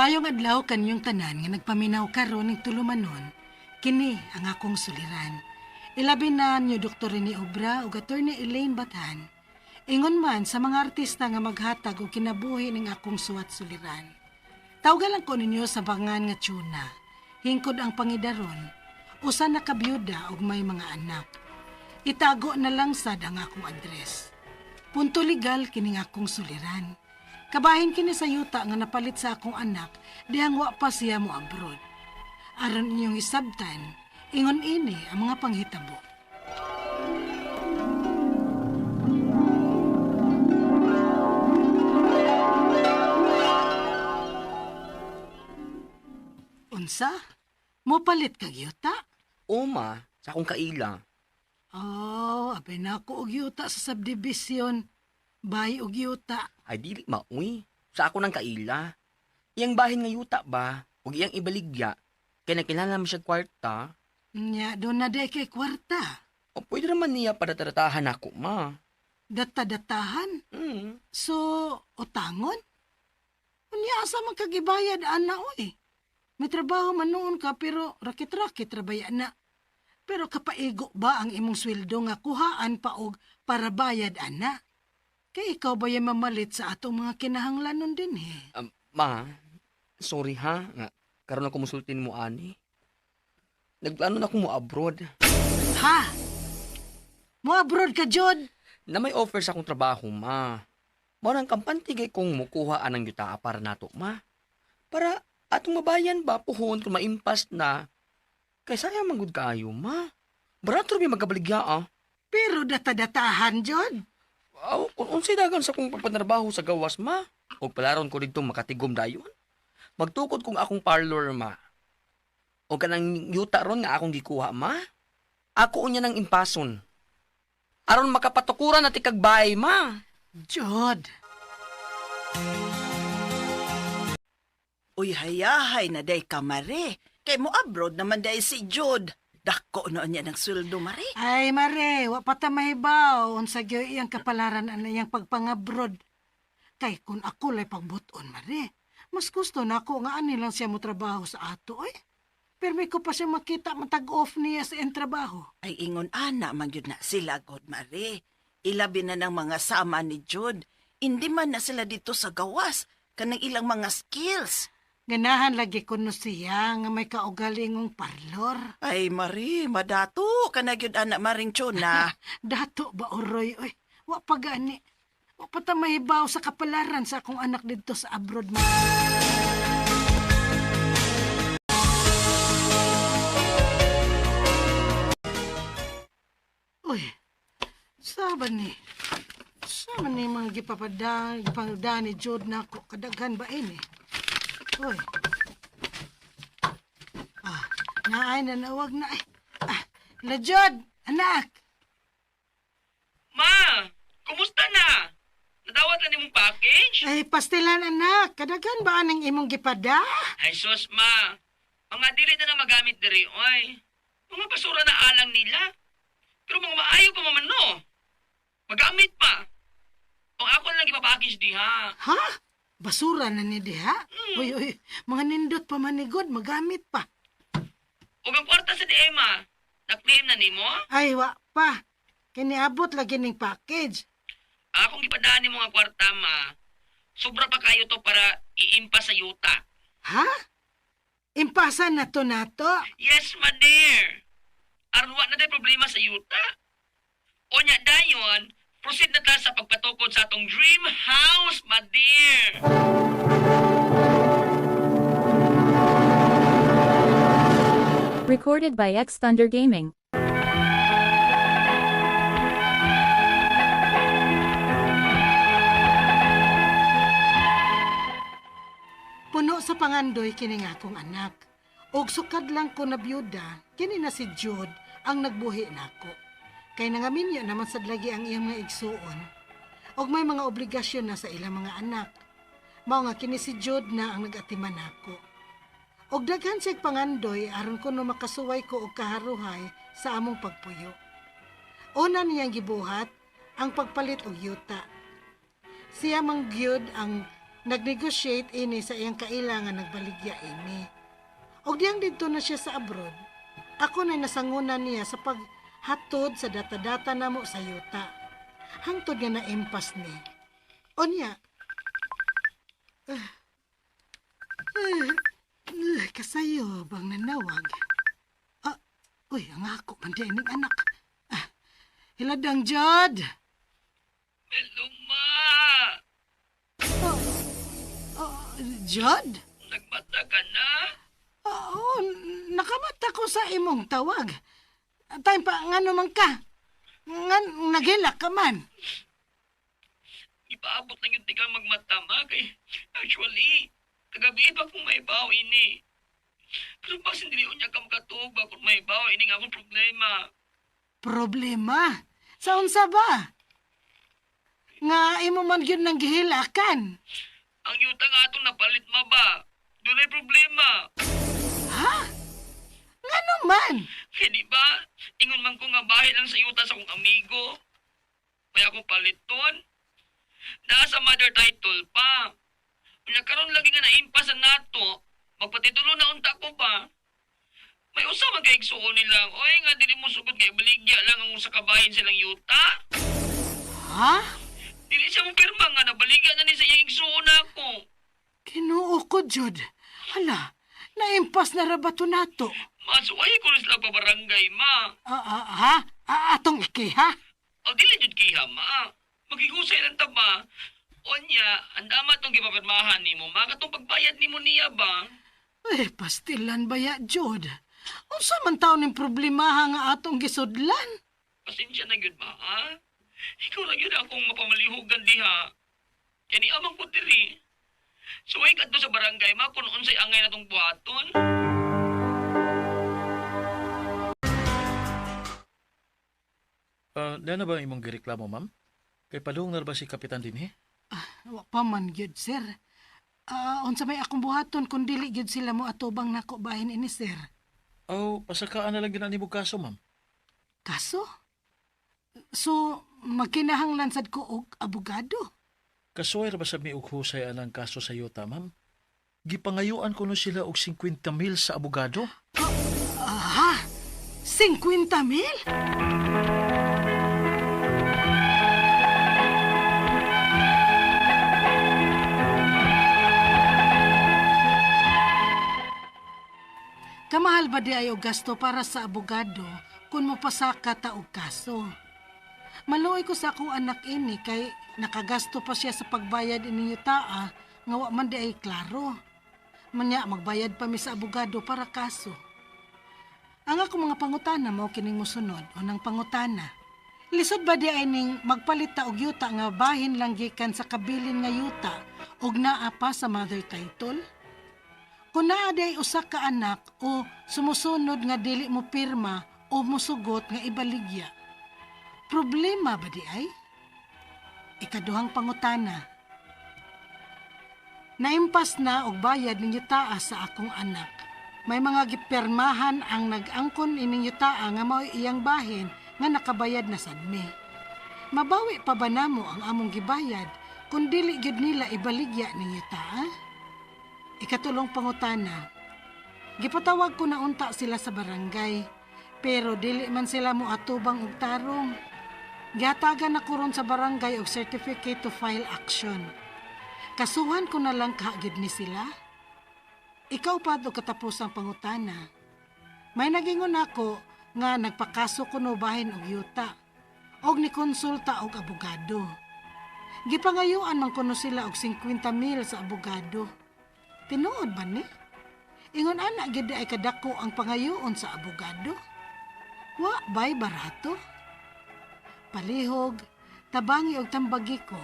Mayong adlaw kanyong tanan nga nagpaminaw karon ning tulumanon, kini ang akong suliran. Ilabi na niyo Dr. Rene Obra ug Attorney Elaine Bathan. Ingon man sa mga artista nga maghatag og kinabuhi ning akong suwat suliran. Tawgan lang ko ninyo sa bangan nga tuna. Hingkod ang pangidaron, usa na ka byuda og may mga anak. Itago na lang sad ang akong address. Punto legal kining akong suliran. Kabahin kini sa yuta nga napalit sa akong anak dihang wa pa siya mo abroad. Aron inyong isabtan, ingon ini ang mga panghitabo. Unsa? Mopalit kag yuta? O ma, sa akong kaila. Oh, abi na ako og yuta sa subdivision. Bay og yuta. Ay dili ma, uy. Sa ako ng kaila. Iyang bahin nga yuta ba? Ug iyang ibaligya. Kay nagkinahanglan man siya kwarta. Nya, doon na day kay kwarta. O pwede naman niya padataratahan ako, ma. Data-datahan. Mm. So, utangon? Unya, asa man kagibayad, ana, oy. May trabaho man noon ka, pero rakit-rakit rabaya na. Pero kapaigo ba ang imong sweldo nga kuhaan pa og para bayad, ana? Kay ikaw ba yung mamalit sa atong mga kinahanglanon din, eh? Ma, sorry ha. Nga, karon ako musultin mo ani. Nagplano na akong mo abroad. Ha? Mo abroad ka, Jod? Na may offer sa akong trabaho, ma. Mao nang kampante kay kung mukuha anang yuta para nato, ma. Para atong mabayan ba puhon kung maimpas na. Kay sayang man gud kaayo, ma. Barato ra magkabaligya ah. Pero data-datahan, Jod. Aw, kung unsay dagan sa akong pagpanarbaho sa gawas, ma. Og palaron ko didto makatigom dayon. Magtukod kong akong parlor, ma. O kanang yuta ron nga akong gikuha, ma. Ako unya ng impason. Aron makapatukuran na tikagbay, ma. Jod. Uy, hayahay na day ka, Mare. Kay mo abroad naman day si Jude. Dako noon niya ng sweldo, Mare. Ay, mare, wa pa ta mahibaw unsa gyud iyang kapalaran ana iyang pagpangabrod. Kay kun ako lay pagbuton, mare, mas gusto na ako nga ani lang siya mo trabaho sa ato, oy. Pero may ko pa siya makita matag off niya sa iyang trabaho. Ay ingon ana man gyud na sila god, Mare. Ilabi na ng mga sama ni Jude. Hindi man na sila dito sa gawas kanang ilang mga skills. Ganahan lagi ko no siya nga may kaugalingong parlor. Ay, Mare, madato ka na gyud ana maring tuna. Dato ba oroy, oy? Wa pa gani. Wa pa ta mahibaw sa kapalaran sa akong anak didto sa abroad mo. Uy, saba ni. Saba ni mga gipapada, gipapada ni Jod na ako. Kadaghan ba ini? Uy. Ah, naay na nawag na ay. Ah, la Jod, anak. Ma, kumusta na? Nadawat na nimong package? Ay, pastilan anak, kadaghan ba anang imong gipada? Ay sus, ma. Mga dili na na magamit diri, oy. Mga basura na alang nila. Pero mga maayo pa man no. Magamit pa. O ako na lang ipapackage diha. Ha? Basura na ni diha? Uy, uy, mga nindot pa manigod, magamit pa. Ug ang kwarta sa DM, ma. Na-claim na nimo? Ay, wa pa. Kiniabot lagi ning package. Akong gipadaan nimo nga kwarta, ma. Sobra pa kayo to para iimpa sa yuta. Ha? Impasa na to nato. Yes, ma dear. Aron wa na tay problema sa yuta. Onya dayon, proceed na ta sa pagpatukod sa atong dream house, ma dear. Recorded by X Thunder Gaming. Puno sa pangandoy kini nga akong anak. Og sukad lang ko na byuda, kini na si Jude ang nagbuhi nako. Kay nangaminyo naman sad lagi ang iyang mga igsuon. Og may mga obligasyon na sa ilang mga anak. Mao nga kini si Jude na ang nagatiman nako. Og daghan siya'g pangandoy aron kuno makasuway ko og kaharuhay sa among pagpuyo. Una niyang gibuhat ang pagpalit og yuta. Siya mang gyud ang Nag-negotiate ini sa iyang kaila nga nagbaligya ini. Og diyang didto na siya sa abroad, ako na nasangunan niya sa paghatod sa data-data namo sa yuta. Hangtod nga na-impas ni. Unya, kasayo bang nanawag? Ah, uy, ang ako man di ining anak. Ah, hiladang Jod! Hello, ma! Oh, Jod? Nagmata ka na? Oo, nakamata ko sa imong tawag. Time pa, ngano man ka? Ngan, naghilak ka man. Ipaabot lang yung tigang magmata, ma. Kay, actually, kagabi pa kung may baw ini. Pero basin dili unya ka makatuog ba kung may baw ini nga akong problema. Problema? Sa unsa ba? Nga imo man gyud nang gihilakan. Ang yuta nga atong napalit ma ba? Dunay problema. Ha? Ngano man? Kaya di ba, ingon man ko nga bahay lang sa yuta sa akong amigo. Kaya akong paliton. Naa sa mother title pa. Unya karon lagi nga naimpas sa nato, magpatitulo na unta ko pa. May usa man kay igsuon nilang, oy nga dili mo sugod kay baligya lang ang usa ka bahin silang yuta. Ha? Dili siya mo pirma nga nabaligya na ni sa iyang igsuon nako. Kinuo ko, Jod. Hala, naimpas na ra ba to nato? Masuway ko rin sila pa barangay, ma. Ah, ah, ha? Ah, atong ikiha? O dili jud kiha, ma. Magigusay lang ta ba? Onya, ang dama tong gipapirmahan nimo, ma katong pagbayad nimo niya ba? Eh, pastilan ba ya, Jod? Unsa man taon ning problemaha nga atong gisudlan? Pasensya na gyud ma, ha? Ikaw ra gyud akong mapamalihugan diha. Kaya ni amang ko diri. Suway kadto sa barangay ma kung unsay angay na tong buhaton. Ah, na na ba ang imong gireklamo, ma'am? Kay palung na ba si Kapitan dinhi? Wa pa man gyud, sir. Ah, unsa may akong buhaton kung dili gyud sila mo atubang nako bahin ini, sir. Oh, pasakaan na lang ginani mo kaso, ma'am. Kaso? So, magkinahanglan sad ko og abogado. Kasuway ra ba sa mi og husay anang kaso sa yuta, ma'am? Gipangayuan ko no sila og 50 mil sa abogado. Aha! 50 mil? Kamahal ba di ay og gasto para sa abogado kung mopasaka ta og kaso? Maluoy ko sa akong anak ini kay nakagasto pa siya sa pagbayad ining yutaa nga wa man di ay klaro. Manya magbayad pa mi sa abogado para kaso. Ang ako mga pangutana mao kining mosunod unang pangutana. Lisod ba di ay ning magpalit ta og yuta nga bahin lang gikan sa kabilin nga yuta og naa pa sa mother title? Kung naa di ay usa ka anak o sumusunod nga dili mo pirma o musugot nga ibaligya. Problema ba di ay? Ikaduhang pangutana. Naimpas na og bayad ning yutaa sa akong anak. May mga gipirmahan ang nag-angkon ining yutaa nga mao'y iyang bahin nga nakabayad na sad mi. Mabawi pa ba namo ang among gibayad kung dili gyud nila ibaligya ning yutaa? Ikatulong pangutana. Gipatawag ko na unta sila sa barangay, pero dili man sila moatubang og tarong. Gihatagan ako ron sa barangay og certificate to file action. Kasuhan ko na lang kaagid ni sila. Ikaw pa do katapos ang pangutana. May nagingon ako nga nagpakaso ko no bahin og yuta og nikonsulta og abogado. Gipangayuan man kuno sila og 50 mil sa abogado. Tinuod ba ni? Ingon ana gid ay kadako ang pangayoon sa abogado. Wa bay barato? Palihog, tabangi og tambagi ko.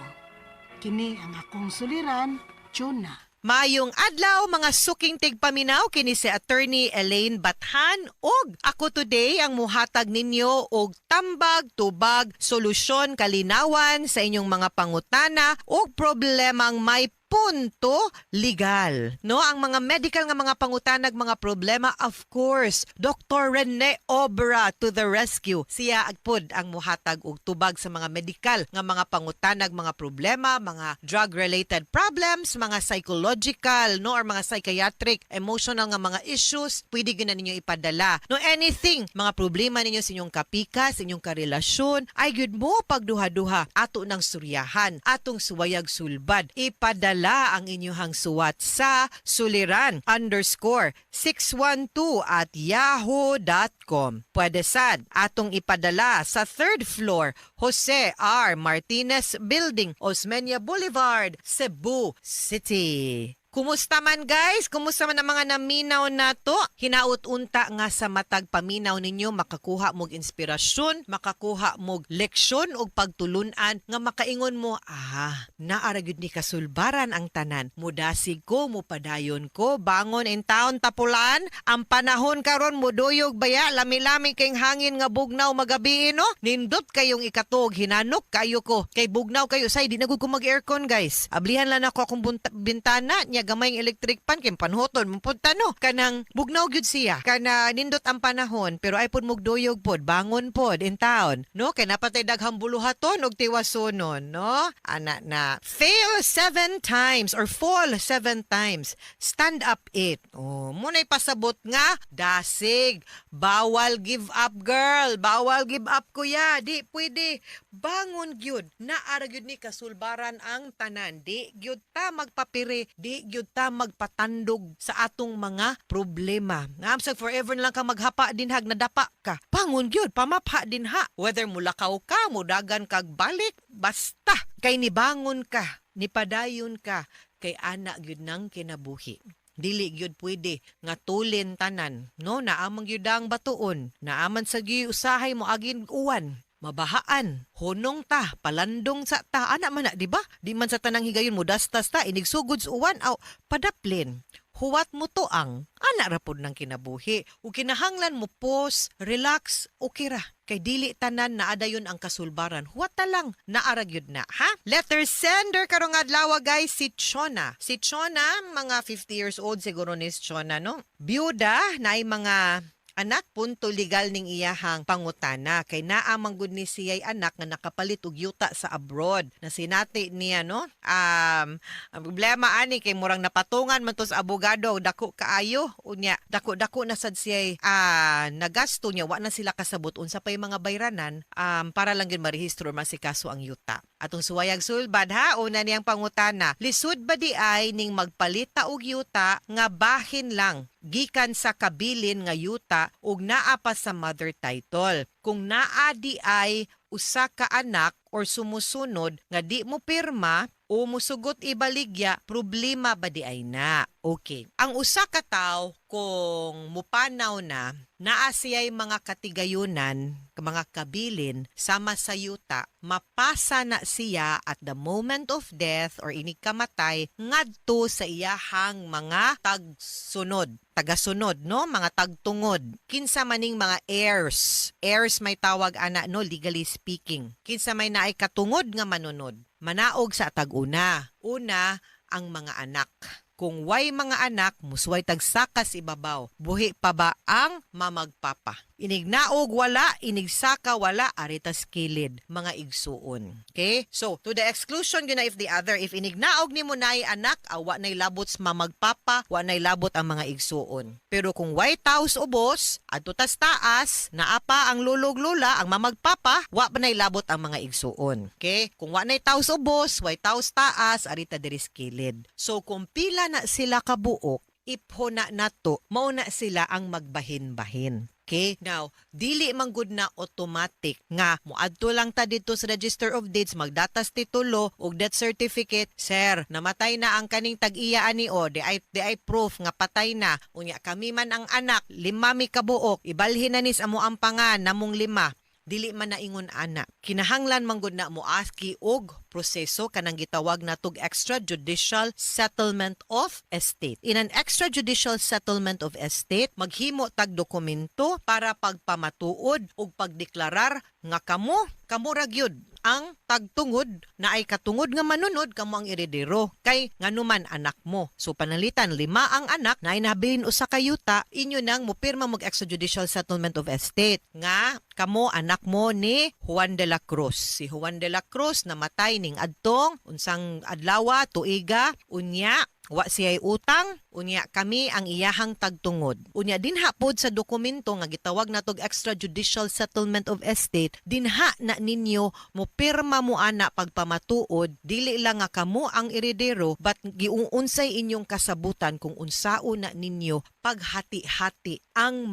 Kini ang akong suliran, tuna. Mayong adlaw mga suking tigpaminaw kini si Attorney Elaine Bathan ug ako today ang muhatag ninyo og tambag, tubag, solusyon, kalinawan sa inyong mga pangutana ug problemang may Punto legal. No, ang mga medical nga mga pangutanag, mga problema, of course, Dr. Rene Obra to the rescue. Siya agpud ang muhatag og tubag sa mga medical nga mga pangutanag, mga problema, mga drug-related problems, mga psychological, no, or mga psychiatric, emotional nga mga issues, pwede gyud na ninyo ipadala. No, anything, mga problema ninyo sa inyong kapika, sa inyong karelasyon, ay gyud mo pagduha-duha ato ng suryahan, atong suwayag sulbad. Ipadala ang inyong suwat sa suliran_612@yahoo.com. Pwede sad atong ipadala sa third floor, Jose R. Martinez Building, Osmeña Boulevard, Cebu City. Kumusta man, guys? Kumusta man ang mga naminaw nato? Hinaut unta nga sa matag paminaw ninyo makakuha mog inspirasyon, makakuha mog leksyon og pagtulunan nga makaingon mo, "Ah, naa ra gyud ni kasulbaran ang tanan. Mudasig ko, mupadayon ko, bangon in town tapulan, ang panahon karon muduyog baya, lami-lami kay hangin nga bugnaw magabi, no? Nindot kayong ikatog, hinanok kayo ko. Kay bugnaw kayo say di na gud ko mag-aircon, guys. Ablihan lang ako akong bintana nya gamay ang electric pan kay panhuton mo punta, no. Kanang bugnaw gyud siya. Kana nindot ang panahon pero ay pud mugduyog pod, bangon pod in town, no? Kay napatay daghang buluhaton og tiwasonon, no? Ana na. Fail seven times or fall seven times, stand up eight. Oh, muna'y pasabot nga dasig. Bawal give up, girl. Bawal give up, kuya. Di pwede. Bangon gyud. Naa ra gyud ni kasulbaran ang tanan. Di gyud ta magpapiri, di gyud ta magpatandog sa atong mga problema. Nga forever na lang ka maghapa dinhag nadapa ka. Bangon gyud, pamapha dinha. Whether mulakaw ka, mudagan kag balik, basta kay nibangon ka, nipadayon ka, kay ana gyud nang kinabuhi. Dili gyud pwede nga tulin tanan, no? Naamang gyud ang batuon, naaman sa gyud usahay mo agin uwan, mabahaan, hunong ta, palandong sa ta, ana man na, di ba? Di man sa tanang higayon mo dastas ta, inigsugod sa uwan, aw, padaplin. Huwat mo to ang, ana ra pod ng kinabuhi. Ug kinahanglan mo pause, relax, okay ra. Kay dili tanan na adayon ang kasulbaran. Huwat ta lang, naa ra gyud na, ha? Letter sender karong adlaw, guys, si Chona. Si Chona, mga 50 years old siguro ni si Chona, no? Byuda, naay mga anak. Punto legal ning iyahang pangutana kay naa man gud ni siya'y anak nga nakapalit og yuta sa abroad na sinati niya, no? Ang problema ani kay murang napatungan man to sa abogado, dako kaayo. Unya dako dako na sad siya'y nagasto niya, wa na sila kasabot unsa pay mga bayranan para lang gyud marehistro masikaso ang yuta. Atong suwayag sulbad, ha. Una niyang pangutana, lisod ba di ay ning magpalita og yuta nga bahin lang gikan sa kabilin nga yuta ug naa pa sa mother title? Kung naa di ay usa ka anak or sumusunod nga di mo pirma o musugot ibaligya, problema ba di ay na? Okay. Ang usa ka tawo kung mupanaw na, naa siya'y mga katigayunan, mga kabilin sama sa yuta, mapasa na siya at the moment of death or inig kamatay ngadto sa iyahang mga tagsunod, tagasunod, no, mga tagtungod. Kinsa maning mga heirs? Heirs may tawag ana, no, legally speaking. Kinsa may naay katungod nga manunod? Manaog sa tag-una. Una, ang mga anak. Kung way mga anak, musuway tagsakas ibabaw. Buhi pa ba ang mamagpapa? Inignaog wala, inigsaka wala, aritas kilid, mga igsuon. Okay? So, to the exclusion yun na if the other, if inignaog ni mo naay anak, awa na'y labot sa mamagpapa, wa na'y labot ang mga igsuon. Pero kung way taos ubos, adto tas taas, naa pa ang lulog lula, ang mamagpapa, wa pa na'y labot ang mga igsuon. Okay? Kung wa na'y taos ubos, way taos taas, arita diris kilid. So, kung pila na sila kabuok, ipho na nato, mao na sila ang magbahin-bahin. Okay? Now, dili man gud na automatic nga moadto lang ta dito sa Register of Deeds, magdatas titulo ug death certificate, "Sir, namatay na ang kaning tag-iya ani o di ay proof nga patay na. Unya kami man ang anak, lima mi kabuok, ibalhin na nis amo ang pangan namong lima." Dili man na ingon ana. Kinahanglan man gud na mo aski og proseso kanang gitawag natog extrajudicial settlement of estate. In an extrajudicial settlement of estate, maghimo tag dokumento para pagpamatuod ug pagdeklarar nga kamo ra gyud ang tagtungod na ay katungod nga manunod, kamo ang eredero kay nganuman anak mo. So panalitan lima ang anak na ay nabilin usa ka yuta, inyo nang mupirma mag extrajudicial settlement of estate nga kamo anak mo ni Juan de la Cruz. Si Juan de la Cruz namatay ning adtong unsang adlawa, tuiga, unya wa siya'y utang, unya kami ang iyahang tagtungod. Unya dinha pod sa dokumento nga gitawag natog extrajudicial settlement of estate, dinha na ninyo mo pirma mo ana pagpamatuod dili lang nga kamo ang eredero, but giunsay inyong kasabutan kung unsao na ninyo paghati-hati ang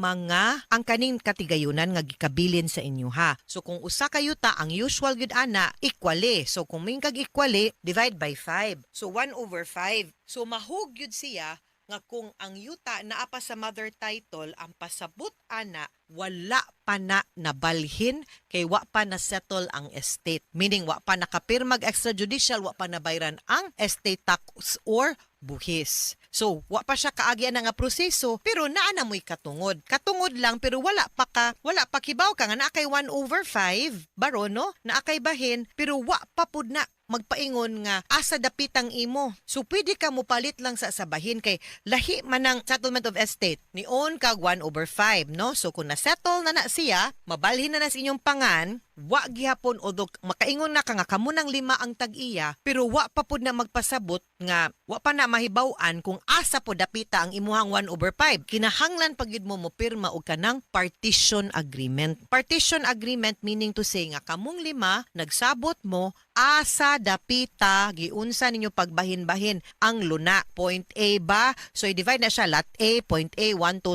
kaning katigayunan nga gikabilin sa inyo ha. So kung usa ka yuta, ang usual gyud ana equally. So kung may kag equally, divide by 5. So 1 over 5. So mahug gyud siya nga kung ang yuta naa pa sa mother title, ang pasabot ana wala pa na nabalhin kay wa pa na settle ang estate. Meaning wa pa nakapirmag extrajudicial, wa pa nabayran ang estate tax or buhis. So, wa pa siya kaagi na nga proseso, pero naa na mo'y katungod. Katungod lang, pero wala pa kibaw ka nga naa kay 1 over 5, baro no? Naa kay bahin, pero wa pa pud na magpaingon nga asa dapitang imo. So pwede ka mopalit lang sa bahin kay lahi man ang settlement of estate. Nion kag 1 over 5, no? So kung na-settle na na siya, mabalhin na na sa inyong pangan, wa gihapon, although makaingon na ka nga kamo nang lima ang tag-iya, pero wa pa pud na magpasabot nga wa pa na mahibaw-an kung asa po dapita ang imuhang 1 over 5. Kinahanglan pag yun mo mopirma og kanang partition agreement. Partition agreement meaning to say nga kamong lima nagsabot mo asa dapita, giunsa ninyo pagbahin-bahin ang luna. Point A ba? So i-divide na siya lot A, point A, 1, 2,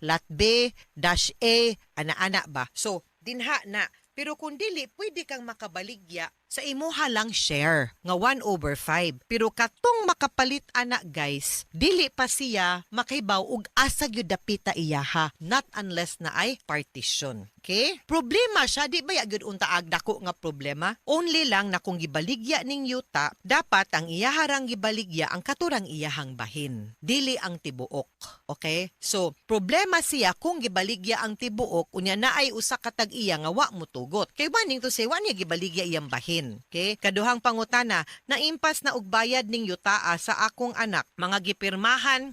3, lot B, dash A, ana-ana ba? So dinha na. Pero kung dili, pwede kang makabaligya sa imuha lang share nga 1 over 5. Pero katong makapalit ana guys, dili pa siya makahibaw og asa gyud dapita iyaha, not unless na ay partition. Okay? Problema siya, di ba ya gyud unta ag dako nga problema? Only lang na kung gibaligya ning yuta, dapat ang iyaharang gibaligya ang katurang iyahang bahin. Dili ang tibuok. Okay? So, problema siya kung gibaligya ang tibuok, unya naay usa ka tag-iya nga wa motugot. Kay meaning to say, wa niya gibaligya iyang bahin. Okay? Kaduhang pangutana, naimpas na og bayad ning yutaa sa akong anak. Mga gipirmahan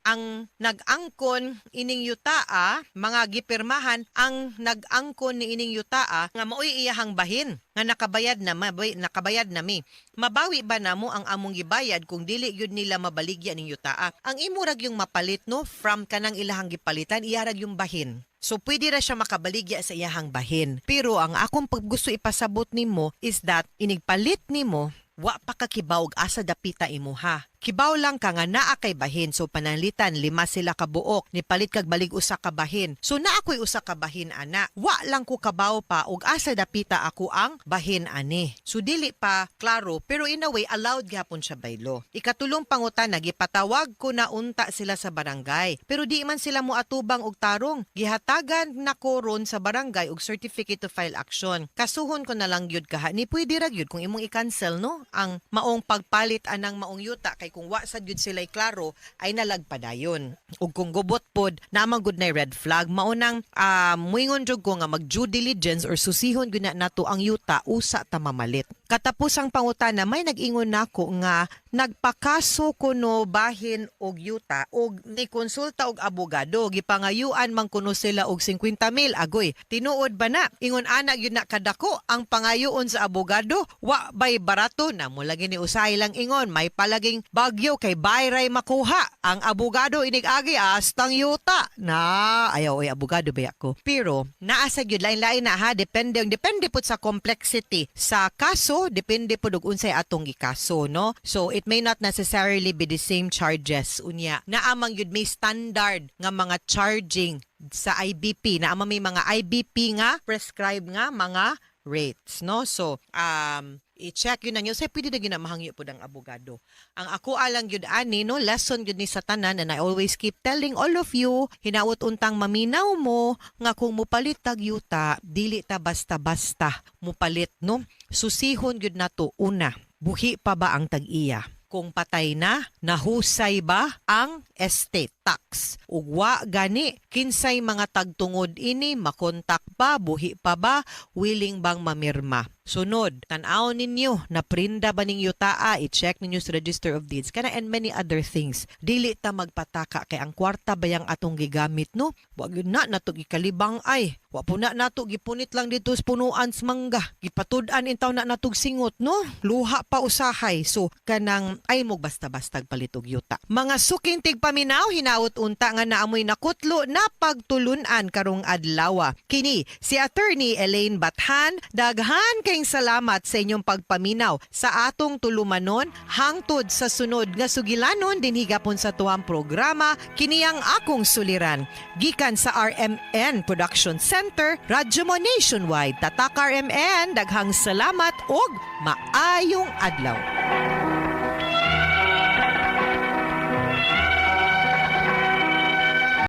ang nag-angkon ining yutaa, mga gipirmahan ang nag-angkon ni ining yutaa nga maoy iyahang bahin nga nakabayad na nakabayad na mi. Mabawi ba namo ang among gibayad kung dili gyud nila mabaligya ning yutaa? Ang imo ra yung mapalit no from kanang ilahang gipalitan, iya ra yung bahin. So pwede ra siya makabaligya sa iyahang bahin. Pero ang akong paggusto ipasabot nimo is that inigpalit nimo, wa pa ka kibaw og asa dapita imuha. Kibaw lang ka nga naa kay bahin. So pananglitan lima sila ka buok, nipalit kag balig usa ka bahin. So naa ko'y usa ka bahin ana. Wa lang ko kabaw pa og asa dapita ako ang bahin ani. So dili pa klaro, pero in a way allowed gyapon siya by law. Ikatulong pangutana, gipatawag ko na unta sila sa barangay. Pero di man sila moatubang og tarong. Gihatagan na ko ron sa barangay og certificate to file action. Kasuhon ko na lang gyud kaha ni? Pwede ra gyud kung imong i-cancel no ang maong pagpalit anang maong yuta, kay kung wa sad gyud sila'y klaro ay nalagpadayon. Ug kung gubot pod, naman gud na red flag. Mao nang muingon jud ko nga mag due diligence or susihon gyud na nato ang yuta usa ta mamalit. Katapusang pangutana, may nag-ingon nako nga nagpakaso kuno bahin og yuta og ni konsulta og abogado, gipangayuan man kuno sila og 50 mil. Agoy, tinuod ba na ingon ana gyud na kadako ang pangayoon sa abogado? Wa bay barato na mo lagi ni usay lang ingon may palaging bagyo kay bayray makuha ang abogado inig-agi astang yuta na. Ayaw oy, abogado ba ko, pero naa sa gyud lain-lain na ha, depende pud sa complexity sa kaso, depende pud og unsay atong gikaso no. So it may not necessarily be the same charges. Unya naa man gyud may standard nga mga charging sa IBP, naa man may mga IBP nga prescribe nga mga rates no. So i-check yun na nyo say pwede na gyud na mahangyo pud ang abogado. Ang ako alang gyud ani no, lesson gyud ni sa tanan, and I always keep telling all of you, hinaot untang maminaw mo nga kung mupalit tag yuta, dili ta basta-basta mupalit no. Susihon gyud nato una, buhi pa ba ang tag-iya? Kung patay na, nahusay ba ang estate tax? Ug wa gani, kinsay mga tagtungod ini, makontak ba, buhi pa ba, willing bang mamirma? Sunod, tan-aw ninyo, naprinda ba ning yutaa, i-check ninyo sa Register of Deeds, kana and many other things. Dili ta magpataka kay ang kwarta bayang atong gigamit, no? Wa gyud na nato gikalibang ay. Wa po na nato gipunit lang dito sa punuan sa mangga. Gipatud-an intaw na natog singot, no? Luha pa usahay. So kanang ay mo basta-basta palit og yuta. Mga suking tigpaminaw, hinaut unta nga naamoy nakutlo na pagtulunan karong adlaw. Kini si Attorney Elaine Bathan, daghan kayong salamat sa inyong pagpaminaw sa atong tulumanon hangtod sa sunod nga sugilanon dinhi gapon sa tuwang programa, kini ang akong suliran. Gikan sa RMN Production Center, Radyo Mo Nationwide. Tatak RMN, daghang salamat og maayong adlaw.